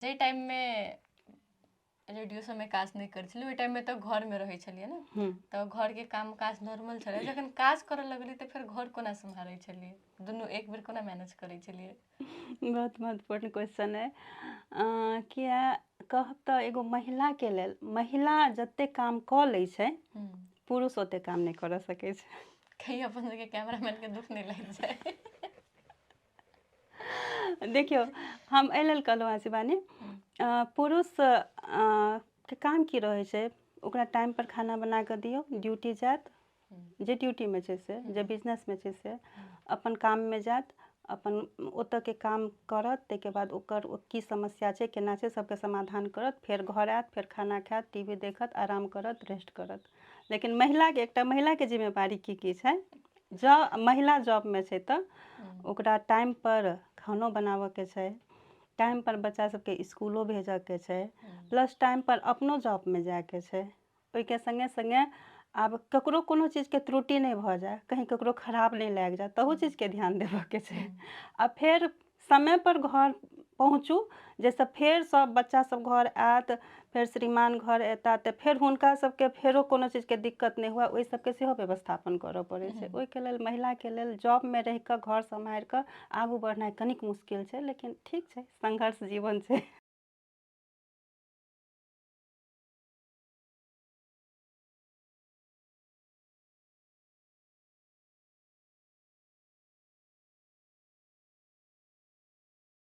जाहि टाइममे रेडियो सबमे काज नहि करै छलियै, ओहि टाइममे तऽ घरमे रहै छलियै ने, तऽ घरके काम काज नॉर्मल छलै। जखन काज करऽ लगलियै तऽ फेर घर कोना सम्हारै छलियै? दुनू एक बेर कोना मैनेज करै छलियै? बहुत महत्वपूर्ण क्वेश्चन अइ। किया कहब तऽ एगो महिलाके लेल महिला जतेक काम कऽ लै छै, पुरुष ओतेक काम नहि करऽ सकै छै। कहीं अपन सबके कैमरामैनके दुःख नहि लागि जाय। देखियौ, हम एहि लेल कहलहुँ हेँ शिवानी, पुरुष के काम की रहै छै? ओकरा टाइमपर खाना बना कऽ दियौ, ड्यूटी जायत, जे ड्यूटीमे छै से, जे बिजनेसमे छै से अपन काममे जायत, अपन ओतऽके काम करत, ताहिके बाद ओकर की समस्या छै, केना छै, सबके समाधान करत, फेर घर आयत, फेर खाना खायत, टी वी देखत, आराम करत, रेस्ट करत। लेकिन महिलाके, एकटा महिलाके जिम्मेवारी की की छै? जँ महिला जॉबमे छै तऽ ओकरा टाइमपर खानो बनाबऽके छै, टाइमपर बच्चा सबके इसकुलो भेजऽके छै, प्लस टाइमपर अपनो जॉबमे जाइके छै। ओहिके सङ्गे सङ्गे आब ककरो कोनो चीजके त्रुटि नहि भऽ जाय, कहीँ ककरो खराब नहि लागि जाय, तहू चीजके ध्यान देबऽके छै। आ फेर समयपर घर पहुँचू, जाहिसँ फेर सब बच्चा सब घर आयत, फेर श्रीमान घर एता, तऽ फेर हुनका सबके फेरो कोनो चीजके दिक्कत नहि हुए, ओहि सबके सेहो व्यवस्थापन करऽ पड़ै छै। ओहिके लेल महिलाके लेल जॉबमे रहि कऽ घर सम्हारि कऽ आगू बढ़नाइ कनिक मुश्किल छै, लेकिन ठीक छै, संघर्ष जीवन छै।